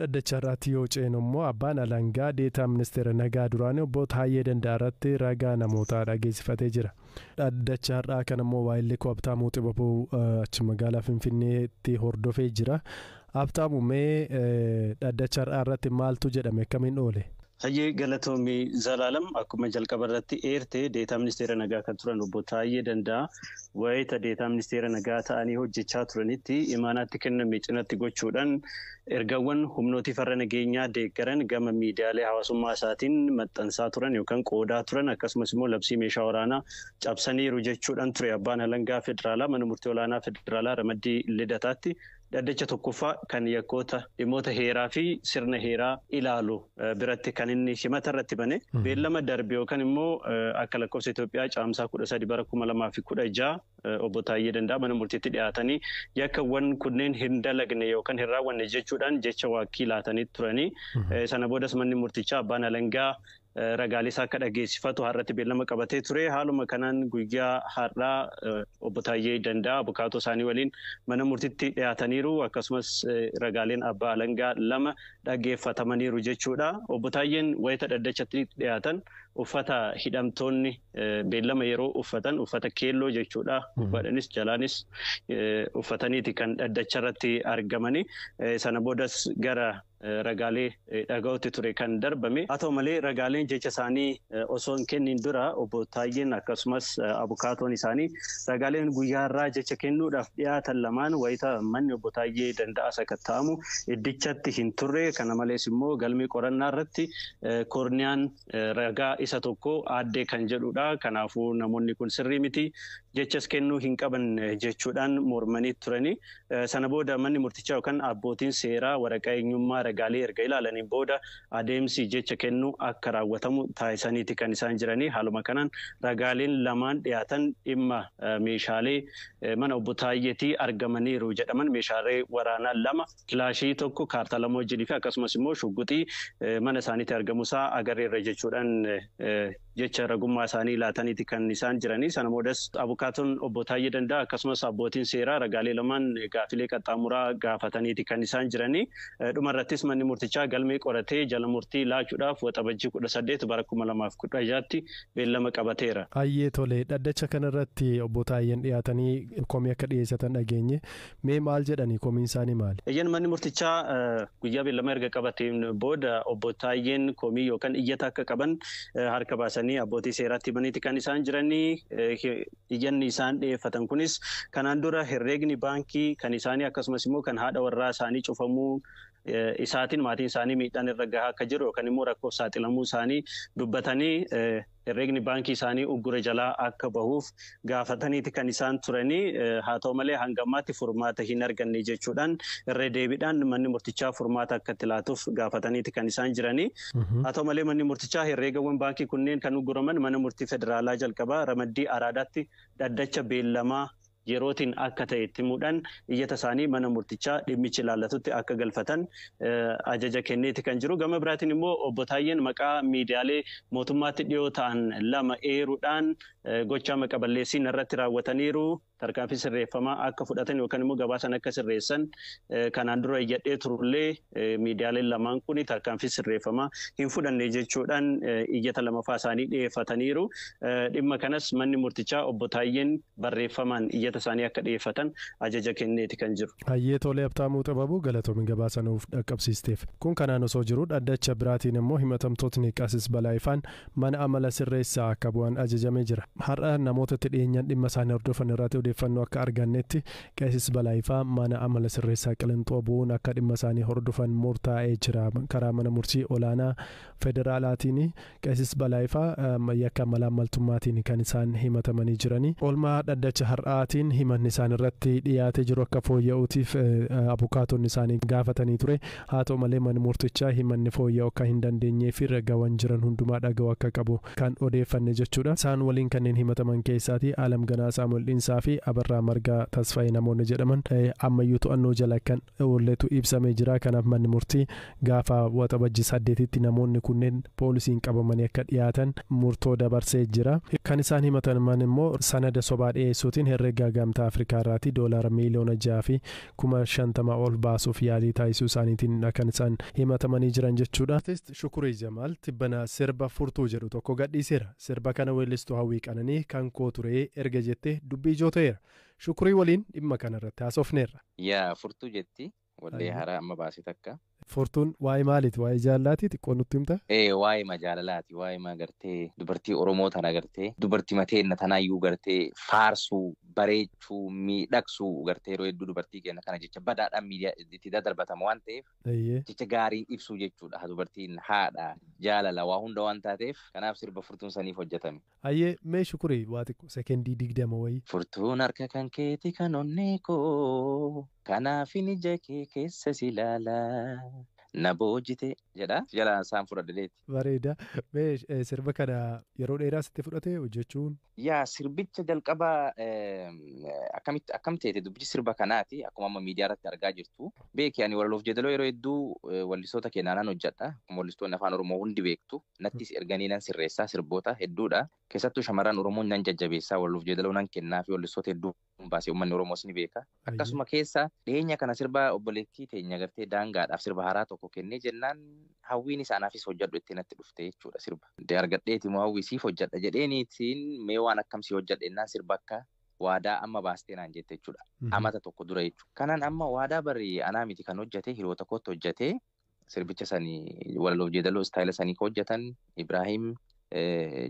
Dhaddacha irratti yoo ceenu immoo abbaan alangaa deetaa ministeera nagaa duraanii obbo Taayyee Danda'a irratti ragaa namootaa dhageessifatee jira. Dhaddacha har'aa kan immoo waayilli koo Habtaamuu Xibabuu achi magaalaa Finfinneetti hordofee jira. Habtaamu, mee dhaddacha har'aa irratti maaltu jedhame, akkamiin oole? Hayyee, galatoomii Zalaalam. Akkuma jalqaba irratti eertee, deetaa ministeera nagaa kan turan obbo Taayyee Danda'a wayita deetaa ministeera nagaa ta'anii hojjechaa turanitti imaanaatti kenname cinatti gochuudhaan ergaawwan humnootii farra nageenyaa deeggaran gama miidiyaalee hawaasummaa isaatiin maxxansaa turan yookaan qoodaa turan, akkasumas immoo labsii meeshaa waraanaa cabsaniiru jechuudhaan ture abbaan alangaa federaalaa mana murtii olaanaa federaalaa ramaddii Lidataatti dhaddacha tokkoffaa kan yakkoota dhimmoota heeraa fi sirna heeraa ilaalu biratti kan inni himata irratti bane. Beellama darbe yookaan immoo akka lakkoofsa Itoophiyaa caamsaa 13 bara 2016 obbo Taayyee Danda'a mana murtiitti dhiyaatanii yakkawwan kunneen hin dalagne yookaan hin raawwanne jechuudhaan jecha waakkii laatanii turanii. Sana boodas manni murtichaa abbaan alangaa ragaalee isaa akka dhageessifatu har'atti beellama qabatee ture. Haaluma kanaan guyyaa har'aa obbo Taayyee Danda'a abukaatoo isaanii waliin mana murtiitti dhiyaataniiru. Akkasumas ragaaleen abbaa alangaa lama dhaggeeffatamaniiru jechuudha. Obbo Taayyeen wayita dhaddachatti dhiyaatan uffata hidhamtoonni beellama yeroo uffatan, uffata keelloo jechuudha. Gubbaadhaanis jalaanis uffataniiti kan dhaddacha irratti argamani. Sana boodas gara ragaalee dhaga'utti ture kan darbame. Haa ta'u malee, ragaaleen jecha isaanii osoo hin kennin dura obbo Taayyeen akkasumas abukaatoon isaanii ragaaleen guyyaa irraa jecha kennuudhaaf dhiyaatan lamaan wayita manni obbo Taayyee Danda'a sakatta'amu iddichatti hin turre. Kana malees immoo galmee qorannaa irratti koorniyaan ragaa isa tokko aaddee kan jedhudha. Kanaafuu namoonni kun sirrii miti, jechas kennuu hin qaban jechuudhaan mormanii turani. Sana booda manni murtichaa yookaan abbootiin seeraa waraqaa eenyummaa ragaalee erga ilaalaniin booda adeemsi jecha kennuu akka raawwatamu taasisaniiti kan isaan jiranii. Haaluma kanaan ragaaleen lamaan dhiyaatan dhimma meeshaalee mana obbo Taayyeetii argamaniiru jedhaman, meeshaalee waraanaa lama, kilaashii tokko kaartaa lama wajjinii fi akkasumas immoo shugguxii mana isaaniitti argamuusaa agarreerra jechuudhaan jecha ragummaa isaanii laataniiti kan isaan jiranii. Sana boodas abukaatoon obbo Taayyee Danda'a akkasumas abbootiin seeraa ragaalee lamaan gaafilee qaxxaamuraa gaafataniiti kan isaan jiranii. Dhumarrattis manni murtichaa galmee qoratee jala murtii laachuudhaaf waxabajjii 18 bara 2016tti beellama qabateera. Hayyee, tole, dhaddacha kanarratti obbo Taayyeen dhiyaatanii komii akka dhiyeessatan dhageenye. Mee maal jedhanii, komiin isaanii maali? Eeyyan, manni murtichaa guyyaa beellama erga qabateen booda obbo Taayyeen komii yookaan iyyata akka qaban harka baasanii abbootii seeraatti himaniiti kan isaan jiranii. Iyyanni isaan dhiyeeffatan kunis kanaan dura herreegni baankii kan isaanii akkasumas immoo kan haadha warraa isaanii cufamuu isaatiin maatiin isaanii miidhaan irra gahaa akka jiru yookaan immoo rakkoof saaxilamuu isaanii dubbatanii, herreegni baankii isaanii uggura jalaa akka bahuuf gaafataniiti kan isaan turanii. Haa ta'u malee, hanga ammaatti furmaata hin arganne jechuudhaan irra deebiidhaan manni murtichaa furmaata akka itti laatuuf gaafataniiti kan isaan jiranii. Haa ta'u malee, manni murtichaa herreegawwan baankii kunneen kan ugguraman mana murtii federaalaa jalqabaa ramaddii Araadaatti dhaddacha beellamaa yerootiin akka ta'e itti himuudhaan iyyata isaanii mana murtichaa dhimmichi ilaallatutti akka galfatan ajaja kenneeti kan jiru. Gama biraatiin immoo obbo Taayyeen maqaa miidiyaalee mootummaatti dhiyoo ta'an lama eeruudhaan gochaa maqa balleessiin irratti raawwataniiru. Tarkaanfii sirreeffamaa akka fudhatan yookaan immoo gabaasan akka sirreessan kanaan dura iyyadhee turullee, miidiyaaleen lamaan kun tarkaanfii sirreeffamaa hin fudhanne jechuudhaan iyyata lamaffaa isaanii dhiyeeffataniiru. Dhimma kanas manni murtichaa obbo Taayyeen barreeffamaan iyyata isaanii akka dhiyeeffatan ajaja kenneeti kan jiru. Hayyee, tolee, Habtaamuu Xababuu, galatoomi gabaasa nuuf dhaqqabsiisteef. Kun kanaan osoo jiru dhaddacha biraatiin immoo himatamtootni Qaasis Balaayifaan mana amala sirreessaa akka bu'an ajajamee jira. Har'a namoota dhiyeenyaan dhimma isaanii hordofan irratti odeeffannoo akka argannetti, Qeesis Balaayifaa mana amala sirreessaa Qilinxoo bu'uun akka dhimma isaanii hordofan murtaa'ee jira. Karaa mana murtii olaanaa federaalaatiin Qeesis Balaayifaa yakka malaammaltummaatiin kan isaan himatamanii jiranii. Oolmaa dhaddacha har'aatiin himanni isaan irratti dhiyaatee jiru akka fooyya'uutiif abukaatonni isaanii gaafatanii ture. Haa ta'u malee, manni murtichaa himanni fooyya'uu akka hin dandeenyee fi ragaawwan jiran hundumaa dhaga'uu akka qabu kan odeeffanne jechuudha. Isaan waliin kanneen himataman keessaati Alam Ganaa Saamu'el Dhiinsaa fi fi Abarraa Margaa Tasfaayee namoonni jedhaman ammayyuu to'annoo jala kan oolletu ibsamee jira. Kanaaf manni murtii gaafa waxabajji 8tti namoonni kunneen poolisiin qabamanii akka dhiyaatan murtoo dabarsee jira. Kan isaan himataman immoo sanada sobaa dhiyeessuutiin herreega gamtaa Afrikaa irraatii doolaara miiliyoona 6,50,000 ol baasuuf yaalii taasisuu isaaniitiin kan isaan himatamanii jiran jechuudha. Artist Shukurii Jamaal tibbana sirba furtuu jedhu tokko gadhiiseera. Sirba kana weellistuu Hawwii Qananii kan koo ture erga jettee dubbii ijoo ta'eera. Shukurii waliin dhimma kanarratti haasofneerra. Yaa furtuu jetti wallee haaraa amma baase takka. Furtuun waa'ee maaliiti? Waa'ee jaalalaati? Xiqqoo nutti himta? Waa'ee jaalalaati. Waa'ee gartee dubartii Oromoo tana gartee dubartii mateenna tanaayyuu gartee faarsuu, bareechuu, miidhagsuu gartee yeroo hedduu dubartii keenya kana jecha badaadhaan miidiyaa itti daddarbatama waan ta'eef jecha gaarii ibsuu jechuudha. Dubartiin haadha, jaalala waa hunda waan taateef kanaaf sirba furtuun saniif hojjetame. Ayyee mee Shukurii waa xiqqoo sekendii 20 wayii. Furtuun harka kan keeti kan onnee koo kanaaf ija kee keessa si ilaala. Na boojite jedha. Jala isaan fudhadheeti. Bareeda. Mee sirba kana yeroo dheeraa sitti fudhate hojjechuun? Yaa sirbicha jalqabaa akkamitti akkam ta'e dubbichi sirba kanaati akkuma amma miidiyaa irratti argaa jirtu. Beeki ani walaloof jeedaloo yeroo hedduu wallistoota keenyaa nan hojjedha. Akkuma wallistoonni afaan Oromoo hundi beektu. Nattis erganii nan sirreessaa sirboota hedduudha. Keessattuu shamarran Oromoo nan jajjabeessaa walaloof jeedaloo nan kennaa fi wallistoota hedduu baasee uummanni Oromoos ni beeka. Akkasuma keessa dhiyeenya kana sirba obboleettii teenya gartee daangaadhaaf sirba haaraa tokko kennee jennaan hawwiin isaanaafis hojjedhu itti natti dhufte jechuudha sirba. Argadheeti moo hawwii siif hojjedha jedheeniitiin mee waan akkamsii hojjedhe jennaan sirba akka waadaa amma baastee naan jette jechuudha. Amata tokko dura jechuudha. Kanaan amma waadaa barri anaa miti kan hojjete hiriyoota kootti hojjete sirbicha sanii walaloof jeedaloo istaayila sanii hojjetan Ibraahim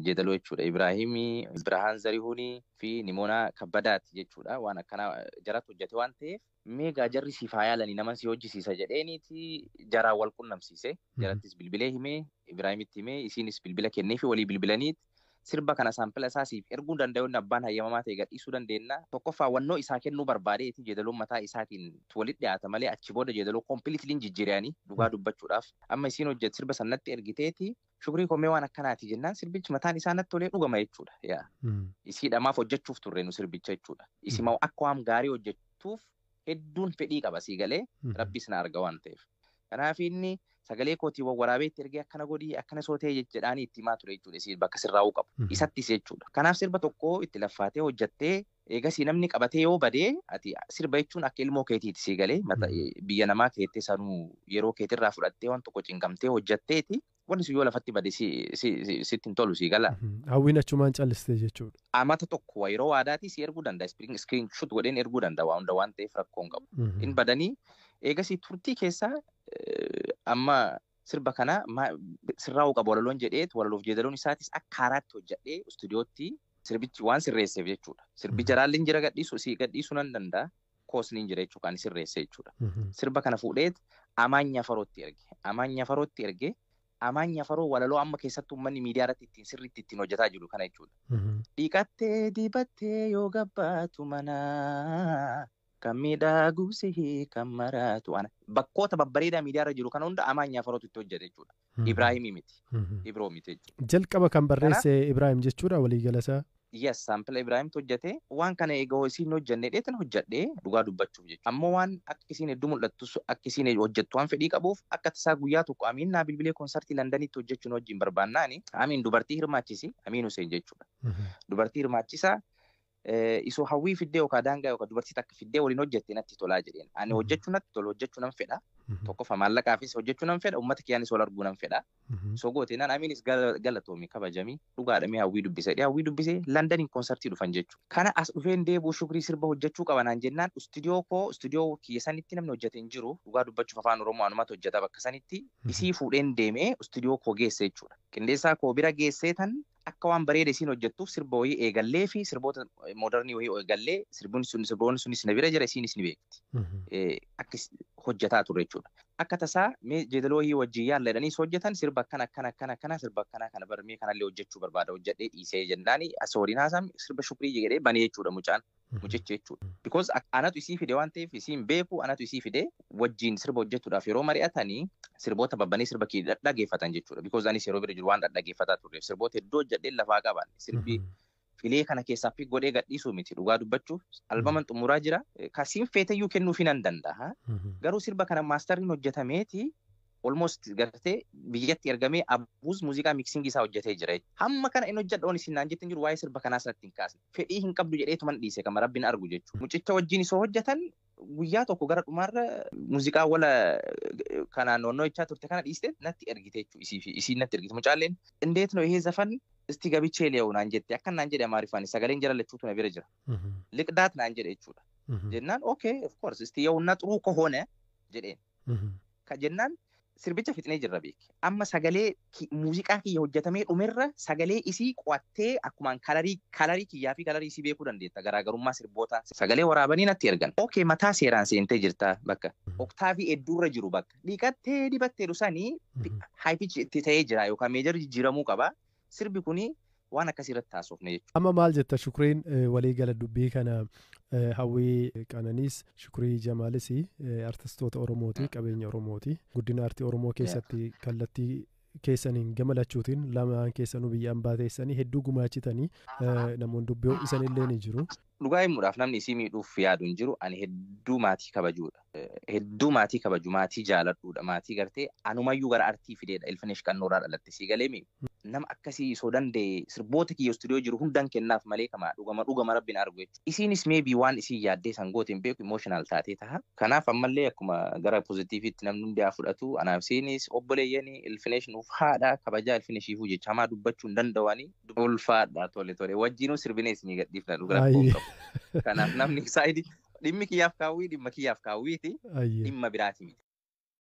jeedaloo jechuudha. Ibraahimii, Birahaan Zarihuunii fi Nimoonaa Kabbadaati jechuudha. Waan akkanaa jaratti hojjete waan ta'eef meegaa jarri siif haa yaalanii nama si hojjisiisa jedheeniiti jaraan wal qunnamsiise. Jarattis bilbilee himee, Ibraahimitti himee, isiinis bilbila kenneefi walii bilbilaniiti. Sirba kana saampila isaa siif erguu danda'uun abbaan hayyamamaa ta'e gadhiisuu dandeenya. Tokkoffaa wannoo isaa kennuu barbaadeeti jeedaloon mataa isaatiin walitti dhiyaata malee achi booda jeedaloo kompiliitiliin jijjiiranii dhugaa dubbachuudhaaf. Amma isiin hojjet sirba sanatti ergiteeti Shukurii komee waan akkanaati jennaan sirbichi mataan isaa natti tolee dhugama jechuudha. Isii dhamaaf hojjechuuf turre nu sirbicha jechuudha. Isima akka waan gaarii hojjechuuf hedduun fedhii qaba sii galee rabbis na arga waan ta'eef. Kanaaf inni sagalee kootii waraabee itti ergee akkana godhii akkana sootee jedhaanii itti himaa ture jechuudha. Isiin bakka sirraa'uu qabu. Isattis jechuudha. Kanaaf sirba tokko itti laffaatee hojjattee eegasii namni qabatee yoo badee ati sirba jechuun akka ilmoo keetiiti sii galee biyya namaa keettee sanuu yeroo keetirraa fudhattee waan tokko cinqamtee hojjatteeti wanni sun yoo lafatti bade sitti hin tolu sii gala. Hawwiin achumaan callistee jechuudha. Amata tokko yeroo waadaatii si erguu danda'a. Iskiriin shut godheen erguu danda'a waa hunda waan ta'eef rakkoo hin qabu. Hin badanii eegasii turtii keessaa amma sirba kana sirraa'uu qaba walaloon jedheet walaloof jeedaloon isaatis akka haaraatti hojjedhee istuudiyootti sirbichi waan sirreesseef jechuudha. Sirbi jaraalli jira gadhiisu si gadhiisuu nan danda'a. Koosni jira jechuudha kan sirreesse jechuudha. Sirba kana fuudheet Amaanya Farootti erge. Amaanya Farootti erge. Amaanya Faroo walaloo amma keessattuu uummanni miidiyaa irratti ittiin sirriitti ittiin hojjetaa jiru kana jechuudha. Dhiqattee dibattee yoo gabbaatu manaa kan miidhaguu si kan maraatu ana. Bakkoota babbareedaa miidiyaa irra jiru kana hunda Amaanya Farootu itti hojjete jechuudha. Ibraahimii miti. Ibroo miti jechuudha. Jalqaba kan barreesse Ibraahim jechuudha waliigalasaa. Yes, saampila Ibraahimtu hojjete. Waan kana egaa isiin hojjenne dheetan hojjedhee dhugaa dubbachuuf jechuudha. Ammoo waan akka isiin hedduu mul'attu akka isiin hojjettu waan fedhii qabuuf akka tasaa guyyaa tokko Amiin naa bilbilee konsartii Londanitti hojjechuun wajjin barbaannaani. Amiin dubartii hirmaachisi. Amiin Hussein jechuudha. Dubartii hirmaachisaa isoo hawwii fiddee yookaan daangaa yookaan dubartii takka fiddee waliin hojjette natti tolaa jedheen. Ani hojjechuu natti tolu hojjechuu nan fedha. Tokkoffaa maallaqaafis hojjechuu nan fedha. Uummata kiyyaanis wal arguu nan fedha. Soo gooteenaan Amiinis galatoomi kabajamii dhugaadhamee hawwii dubbise. Hawwii dubbisee Londaniin konsartii dhufan jechuudha. Kana as dhufeen deebi'u Shukurii sirba hojjechuu qaba naan jennaan istuudiyoo koo istuudiyoo kiyya sanitti namni hojjete hin jiru. Dhugaa dubbachuuf afaan Oromoo anumatu hojjeta bakka sanitti isii fuudheen deemee istuudiyoo koo geesse jechuudha. Qindeessaa koo bira geessee tan akka waan bareeda isiin hojjettuuf sirba wayii eegallee fi sirboota moodarnii wayii eegallee sirboonni sunis na bira jira isiinis ni beekti. Akka hojjetaa turre jechuudha. Akka tasaa mee jeedaloo wayii wajjin yaalla jedhaniis hojjetan sirba akkana akkana akkana akkana sirba akkana kana barmee kanallee hojjechuu barbaada hojjedhee dhiisee jennaani as waliin haasa'ame sirba Shukurii jedhee banee jechuudha mucaan mucichi jechuudha. Because anatu isii fide waan ta'eef isiin beeku anatu isii fide wajjin sirba hojjechuudhaaf yeroo mari'atanii sirboota babbanee sirba kee dhaggeeffatan jechuudha. Because anis yeroo bira jiru waan dhaggeeffataa turreef sirboota hedduu hojjedhee lafaa qaban sirbi Filee kana keessaa pick godhee gadhiisuu miti, dhugaa dubbachuuf albaman xumuraa jira. Kasiin feeteyyuu kennuufii nan danda'a. Garuu sirba kana maastarriin hojjetameeti almost gartee biyyatti ergamee abbuus muuziqaa mixingii isaa hojjetee jira. Hamma kana inni hojjedha oon isin naan jettin jiru, waa'ee sirba kanaa sanatti hin kaasne. Fedhii hin qabdu jedheetuman dhiise kama rabbiin argu jechuudha. Mucicha wajjin isoo hojjetan guyyaa tokko gara dhumaarra muuziqaa wala kanaan noonnoo jechaa turte kana dhiiste natti ergite jechuudha, isii fi isiin natti ergite. Mucaalleen "እንዴት ነው ይሄ ዘፈን? እስቲ ገብቼ ልየው" naan jette. Akkan naan jedhe Amaariffaan sagaleen jala lachuutu na bira jira. "ልቅዳት" naan jedhe jechuudha. Jennaan, "Okay, of course, እስቲ የውና ጥሩ ከሆነ" jedheen. Ka jennaan sirbicha fixnee jirra beeki. Amma sagalee muuziqaa kiyya hojjetamee dhumerra sagalee isii qo'attee akkumaan colorii kiyyaa fi colorii isii beekuu dandeetta, garaagarummaa sirboota sagalee waraabanii natti ergan. Okay, mataa seeraan seentee jirta, bakka oktaavii hedduurra jiru, bakka dhiqattee dibattee dhusanii high pitch itti ta'ee jira yookaan major jijjiiramuu qaba. Sirbi kuni waan akkasii irratti taasofne jechuudha. Amma maal jetta Shukriin walii gala dubbii kana? Hawwii Qananiis Shukrii Jamaalis artistoota Oromooti, qabeenya Oromooti. Guddina aartii Oromoo keessatti kallattii keessaniin gama lachuutiin lamaan keessanuu biyya ambaa teessanii hedduu gumaachitanii namoonni dubbii ho'isanillee ni jiru. Dhugaa himuudhaaf namni isii miidhuuf yaadu hin jiru. Ani hedduu maatii kabajuudha. Hedduu maatii kabaju, maatii jaaladhuudha. Maatii gartee anumayyuu gara artii fideedha. Ilfinesh Qannoorraa dhalatte, sii galee mi? Nama akkasii osoo danda'e sirboota kiyya istuudiyoo jiru hundan kennaaf malee kama dhugama dhugama rabbiin argu jechuudha. Isiinis maybe waan isii yaaddee san goote hin beeku, emotional taatee taha. Kanaaf ammallee akkuma gara positiiviitti namni hundi haa fudhatu. Anaaf isiinis obboleeyyanii, Ilfinesh nuuf haadha kabajaa. Ilfineshiifuu jecha hamaa dubbachuu hin danda'anii ulfaadha. Tole tole, wajjinuu sirbinee isinii gadhiifna, dhugaa rakkoo qabu. Kanaaf namni saayidii dhimmi kiyyaaf kaawwii, dhimma kiyyaaf kaawwiiti, dhimma biraati miti.